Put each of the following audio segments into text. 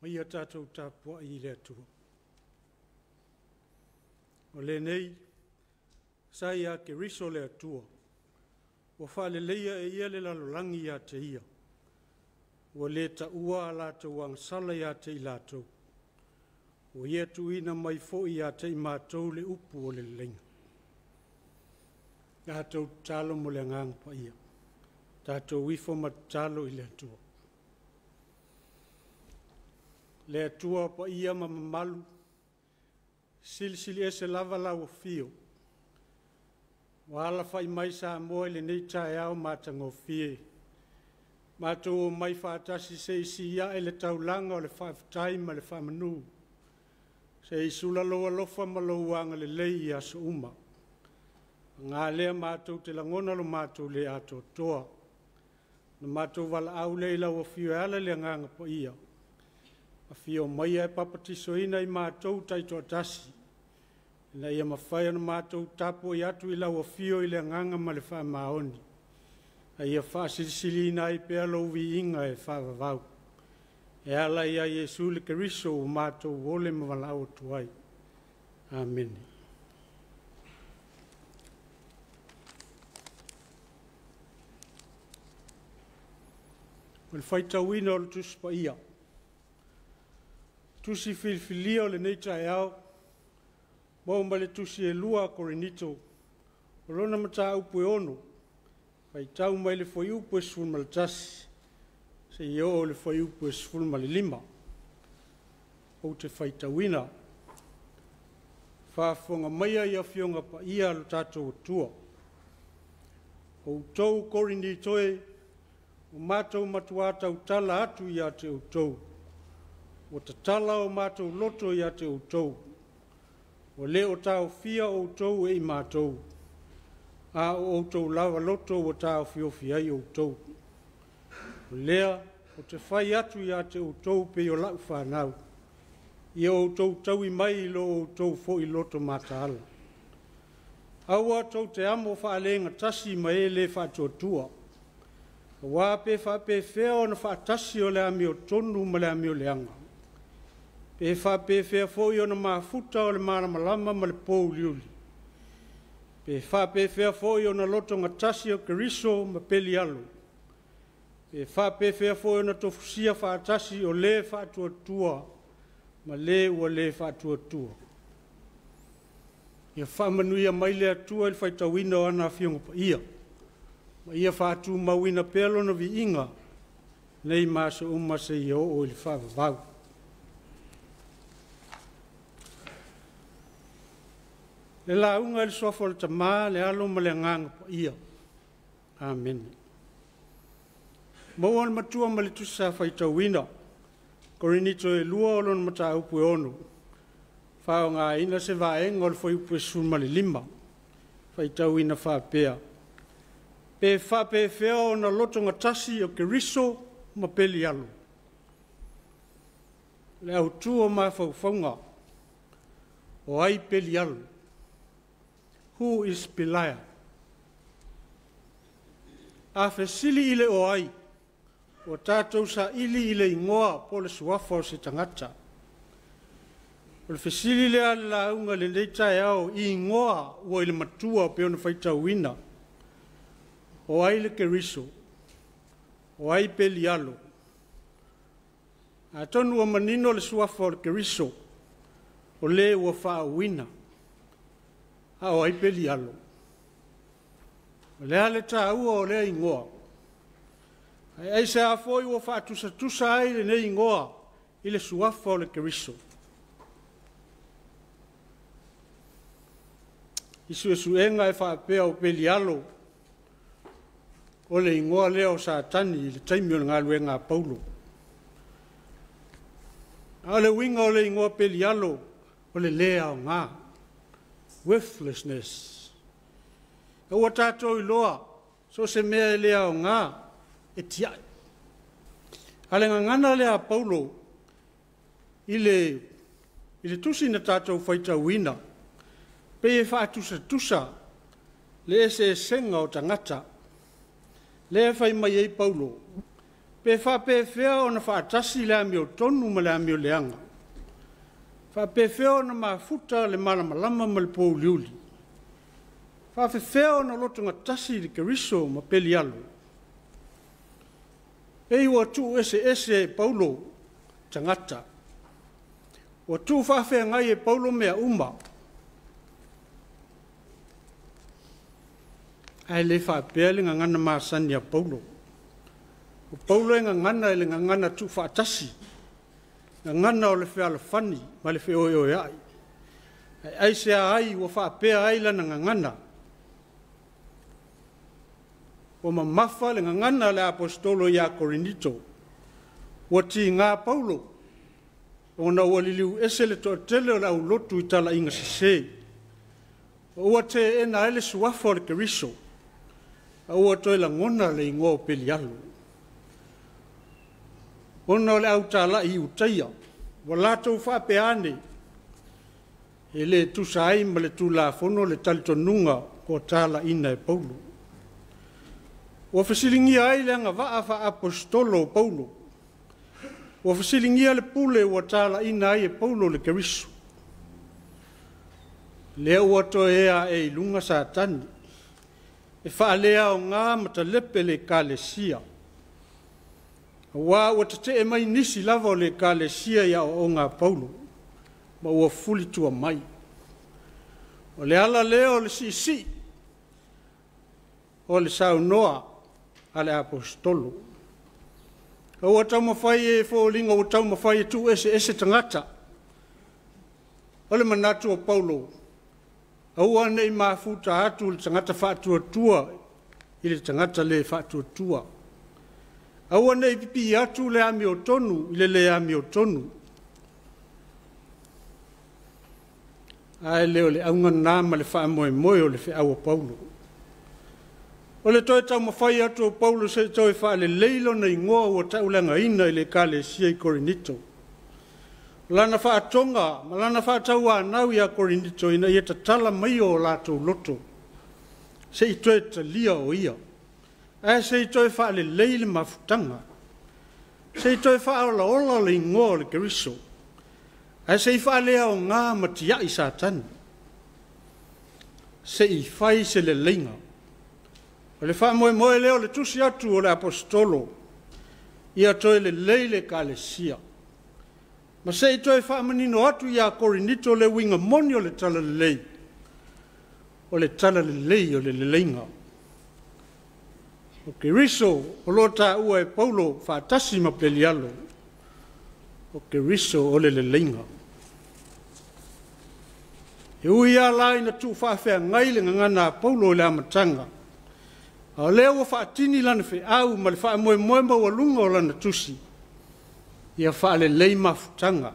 Ma ia tatou tapuai i le Atua. O lenei, sa ia Keriso le Atua, ua faaleleia e ia le lalolagi ia te ia, ua le taua a latou agasala ia te i latou, ua ia tuuina mai foi ia te i matou le upu o le leleiga. Tatou tatalo mo le Agaga Paia. Tatou ifo ma tatalo i le Atua. Le Atua paia ma mamalu, silisili ese lava lau afio, ua alafai mai Samoa i lenei taeao matagofie, matou omai faatasi se i siae le taulaga o le faafetai ma le faamanu, se i sula lou alofa ma lou agalelei i aso uma. Paga lea matou te lagona lo matou le atoatoa, ona matou valaau lea i lau Afio e ala i le Agaga Paia, afio maia e papatisoina i matou taitoatasi, ina ia mafai ona matou tapuai atu i lau Afio i le agaga ma le faamaoni, a ia faasilisiliina ai pea lou viiga e faavavau. E ala ia Iesu le Keriso ua matou ole ma valaau atu ai. Amene. O le faitauina o le Tusi Paia. Tusi filifilia o lenei taeao, maua mai le Tusi e 2 a Korinito, o lona mataupu e 6, faitau mai le fuaiupu e 11 seia oo i le fuaiupu e 15. Ou te faitauina. Faafofoga maia i Afioga Paia a lo tatou Atua. O outou Korinito e, ua matou matuā tautala atu ia te outou, ua tatala o matou loto ia te outou, ua le o taofia outou e i matou, a o outou lava loto ua taofiofi ai outou. O lea ou te fai atu ia te outou pei o lau fanau, ia outou taui mai i lo outou foi loto mataala. Aua tou te amo faalegatasi ma e le faatuatua, aua pe faapefea ona faatasi o le amiotonu ma le amioleaga? Pe faapefea foi ona mafuta o le malamalama ma le pouliuli? Pe faapefea foi ona lotogatasi o Keriso ma Pelialo? Pe faapefea foi ona tofusia faatasi o le faatuatua ma le ua le faatuatua? Ia faamanuia mai le Atua i le faitauina o ana Afioga Paia, ma ia faatumauina pea lona viiga nei ma aso uma seia oo i le faavavau. Le lauga i le suafa o le Tama, le Alo ma le Agaga Paia. Amene. Maua le matua ma le tusi sa faitauina. Korinito e 2 o lona mataupu e 6, faaaogaina se vaega o le fuaiupu e 15, faitauina faapea, pe faapefea ona lotogatasi o Keriso ma Pelialo? Le autu o mafaufauga, o ai Pelialo? Who is Belial? A fesili i le o ai, ua tatou saili i le igoa po o le suafa o se tagata. O le fesili lea a le lauga i lenei taeao i igoa ua i le matua pei ona faitauina. O ai le Keriso? O ai Pelialo? Atonu ua manino le suafa o le Keriso, o le ua faauuina. A o ai Pelialo? O le a le taua o lea igoa? Ae aisea foi ua faatusatusa ai lenei igoa i le suafa o le Keriso? I suesuega e faapea o Pelialo o le igoa lea o Satani i le taimi o le galuega a Paulo. A o le uiga o le igoa Pelialo, o le lē aoga, worthlessness. Ua tatou iloa, so o se mea e le aoga, e tiai. A o le gagana lea a Paulo i le tusi na tatou faitauina, pei e faatusatusa le eseesega o tagata. Lea e fai mai ai Paulo, Pe faapefea ona faatasi le amiotonu ma le amioleaga? Faapefea ona mafuta le malamalama ma le pouliuli? Faafefea ona lotogatasi le Keriso ma Pelialo? Pei ua tuueseese e Paulo tagata. Ua tuufaafeagai e Paulo mea uma. Ae le faapea le gagana masani a Paulo. O Paulo e gagana i le gagana tuufaatasi, gagana o le fealofani ma le feoeoea'i. Ae aisea ai ua faapea ai lana gagana? Ua mamafa le gagana a le Aposetolo ia Korinito. Ua tiga Paulo ona ua liliu ese le toatele o le aulotu i talaiga sese. Ua teena ai le suafa o le Keriso, a ua toe lagona le igoa o Pelialo. Ona o le autalai Iutaia, ua latou faapea ane, e le tusa ai ma le Tulafono le talitonuga ua talaiina e Paulo. Ua fesiligia ai le agavaa faaaposetolo o Paulo. Ua fesiligia le pule ua talaiina ai e Paulo le Keriso. Lea ua toe ea ae i luga Satani, e faaleaoga ma talepe le Ekalesia, aua ua tetee mai nisi lava o le Ekalesia i aoaoga a Paulo, ma ua fulitua mai. O le ala lea o le siisii o le saunoa a le Aposetolo. Ua taumafai e foliga ua taumafai e tuueseese tagata. O le manatu o Paulo, aua ne i mafuta atu le tagata faatuatua i le tagata le faatuatua. Aua ne i pipii atu le amiotonu i le le amiotonu. Ae le o le auga lena ma le faamoemoe o le feau a Paulo. O le toe taumafai atu o Paulo se i toe faalelei lona igoa ua tauleagaina i le Ekalesia i Korinito. O lana faatoga ma lana faatauanau ia Korinito ina ia tatala mai o latou loto, se i toe talia o ia, ae se i toe faalelei le mafutaga, se i toe faaolaola le igoa o le Keriso, ae se i faaleaoga ma tiai Satani, se i fai se leleiga. O le faamoemoe lea o le tusi atu o le Aposetolo, ia toe lelei le Ekalesia, ma se i toe faamanino atu ia Korinito le uiga moni o le talalelei, o le talalelei o le leleiga. O Keriso o lo o taua e Paulo faatasi ma Pelialo, o Keriso o le leleiga. E ui lava la ina tuufaafeagai le gagana a Paulo i le amataga, a o lea ua faatini lana feau ma le faamoemoe maualuga o lana tusi, ia faalelei mafutaga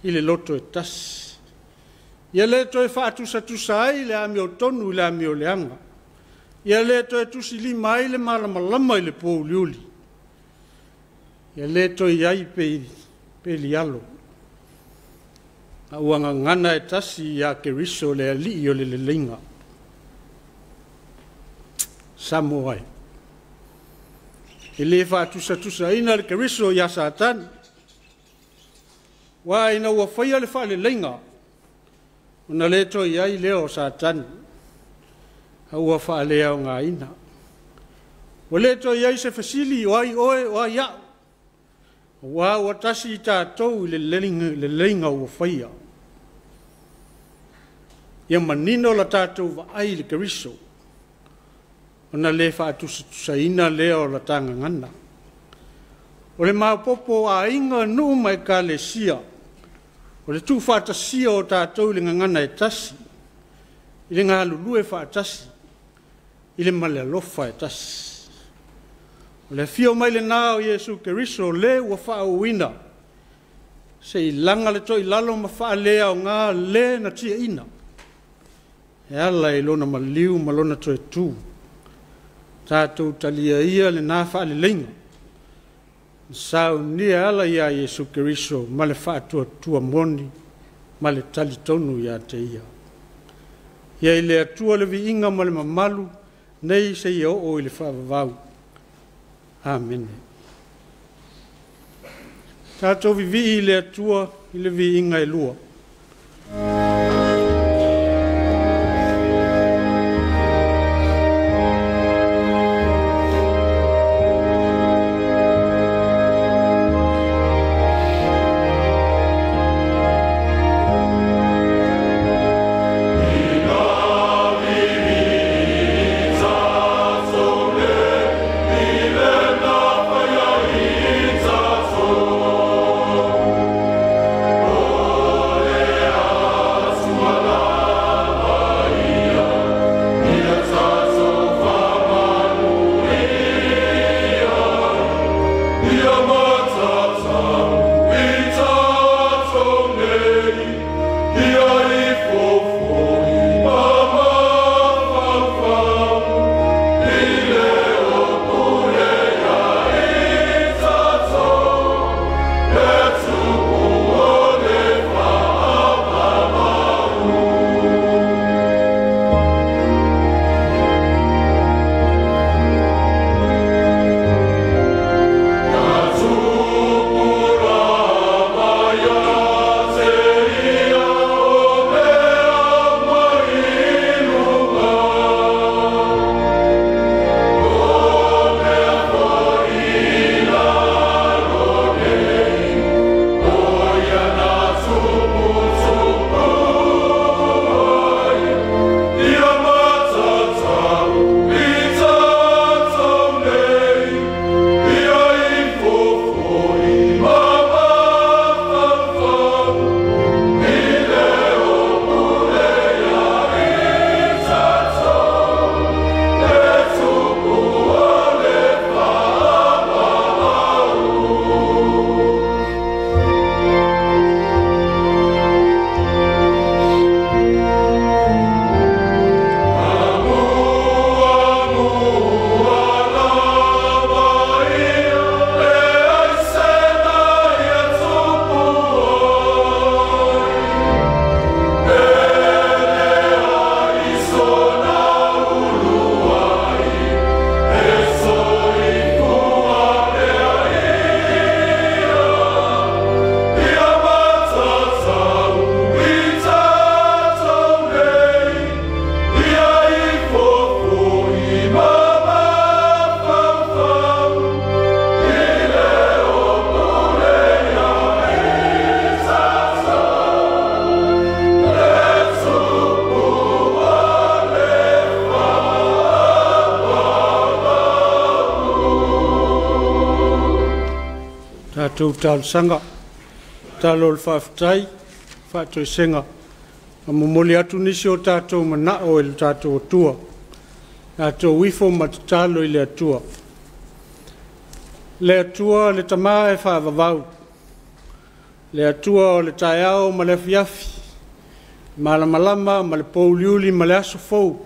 i le loto e tasi. Ia le toe faatusatusa ai le amiotonu i le amioleaga. Ia le toe tusilima ai le malamalama i le pouliuli. Ia le toe i ai Pelialo, a ua gagana e tasi ia Keriso le Alii o le leleiga. Samoa e. E le faatusatusaina le Keriso ia Satani, aua ina ua faia le faaleleiga, ona le toe i ai lea o Satani, a ua faaleaogaina. Ua le toe i ai se fesili o ai oe o ai au, aua ua tasi i tatou i le leleiga ua faia. Ia manino la tatou vaai i le Keriso, ona le faatusatusaina lea o la ta gagana. O le maopoopo o aiga, nuu ma ekalesia, o le tuufaatasia o tatou i le gagana e tasi, i le galulue faatasi, i le malealofa e tasi. O le afio mai lena o Iesu Keriso, le ua faauuina, se i laga le toilalo ma faaleaoga le na tiaina, e ala i lona maliu ma lona toe tu. Tatou talia ia lena faaleleiga, na saunia e ala ia Iesu Keriso ma le faatuatua moni ma le talitonu ia te ia. Ia i le Atua le viiga ma le mamalu, nei seia oo i le faavavau. Amene. Tatou vivii i le Atua i le viiga e lua. Tatou talosaga, tatalo o le faafetai, faatoesega, ma momoli atu nisi o tatou manao i le tatou Atua. Tatou ifo ma tatalo i le Atua. Le Atua le Tama e faavavau, le Atua o le taeao ma le afiafi, malamalama ma le pouliuli ma le aso fou,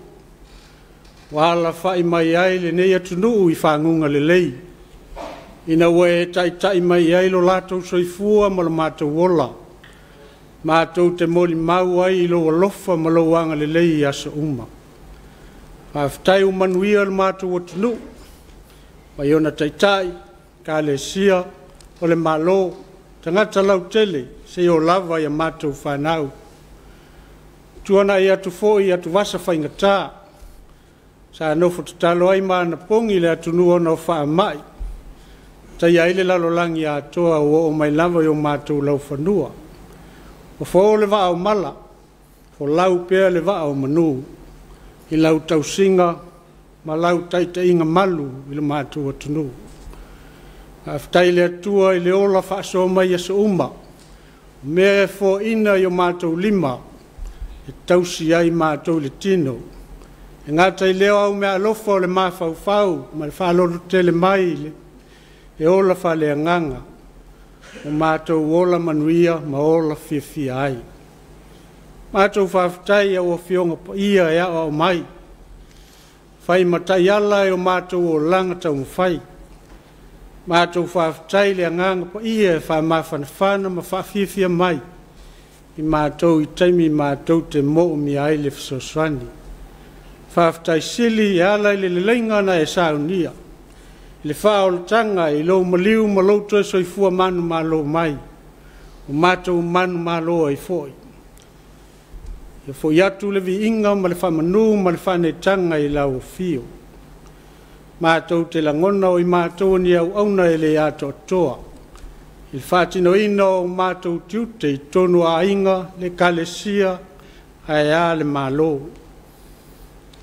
ua alafai mai ai lenei atunuu i faguga lelei, ina ua e taitai mai ai lo latou soifua ma lo matou ola, matou te molimau ai i lou alofa ma lou agalelei i aso uma. Faafetai ua manuia le matou atunuu mai ona taitai, Ekalesia, o le Malo, tagata lautele, seia oo lava i a matou fanau. Tuanai atu foi atuvasa faigata sa nofo tatalo ai ma anapogi le atunuu ona o faamai, taia ai le lalolagi atoa ua oo mai lava i o matou laufanua. Ua fao le vaa o mala, folau pea le vaa o manu i lau tausiga ma lau taitaiga malu i le matou atunuu. Faafetai i le Atua i le ola faasoa mai i aso uma, mea e foaina i o matou lima, e tausi ai matou i le tino. E gata i lea o au meaalofa o le mafaufau ma le faalototele mai e ola faaleagaga, ua matou ola manuia ma ola fiafia ai. Matou faafetai i au Afioga Paia e aoao mai, fai ma taiala i o matou olaga taumafai. Matou faafetai i le Agaga Paia e faamafanafana ma faafiafia mai i matou i taimi matou te moomia ai le fesoasoani. Faafetai sili e ala i le leleiga na e saunia. I le faaolataga i lou maliu ma lou toe soifua manumalo mai, ua matou manumalo ai foi. Ia foi atu le viiga ma le faamanu ma le faaneetaga i lau Afio. Matou te lagona o i matou o ni auauna e le atoatoa i le faatinoina o matou tiute i totonu o aiga, le Ekalesia, ae a le Malo.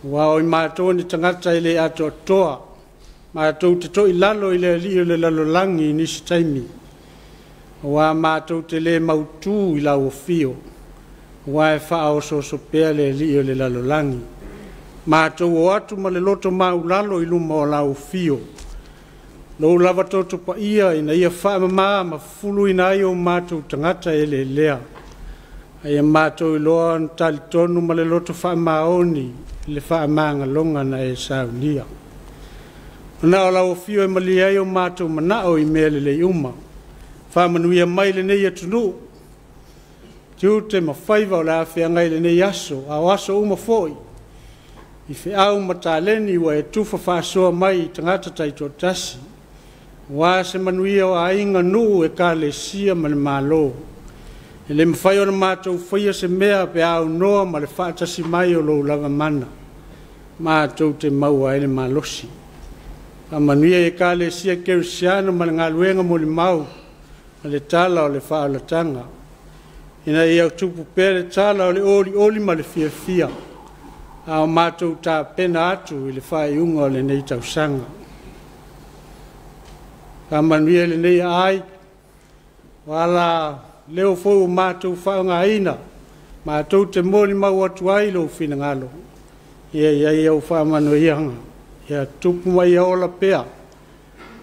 Aua o i matou o ni tagata e le atoatoa, matou te toilalo i le alii o le lalolagi i nisi taimi, aua matou te le mautu i lau afio, aua e faaosooso pea le alii o le lalolagi. Matou o atu ma le loto maualalo i luma o lau afio, lou lava toto paia ina ia faamama ma fufuluina ai o matou tagata eleelea, a ia matou iloa ona talitonu ma le loto faamaoni i le faamagaloga na e saunia. Na o lau afio e malie ai o matou manao i mea lelei uma. Faamanuia mai lenei atunuu, tiute ma faiva o le a feagai i lenei aso, a o aso uma foi, i feau ma taleni ua e tufa faasoa mai i tagata taitoatasi, aua se manuia o aiga, nuu, ekalesia ma le Malo. E le mafai ona matou faia se mea pe a aunoa ma le faatasi mai o lou lava mana, matou te maua ai le malosi. Faamanuia i Ekalesia Kerisiano ma le galuega molimau ma le tala o le faaolataga, ina ia tupu pea le tala o le olioli ma le fiafia, a o matou tapena atu i le faaiuga o lenei tausaga. Faamanuia i lenei aai, o ala leo foi ua matou faaaogaina, matou te molimau atu ai lou finagalo, ia i ai au faamanuiaga, ia tupu ma ia ola pea,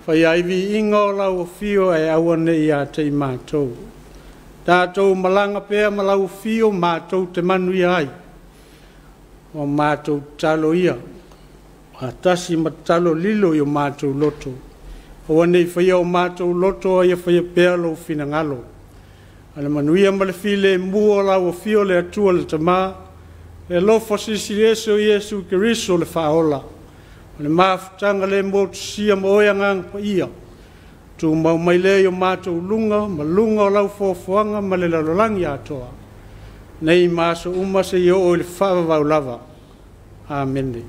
faia ai viiga o lau afio ae aua ne i ia te i matou. Tatou malaga pea ma lau afio matou te manuia ai, o matou tatalo ia, faatasi ma tatalo lilo i o matou loto, aua ne i faia o matou loto a ia faia pea lou finagalo. A le manuia ma le filemu o lau afio le Atua le Tama, le alofa Silisili Ese o Iesu Keriso le Faaola, o le mafutaga le motusia ma oe Agaga Paia, tumau mai lea i o matou luga ma luga o lau foafoaga ma le lalolagi atoa, nei ma aso uma seia oo i le faavavau lava. Amene.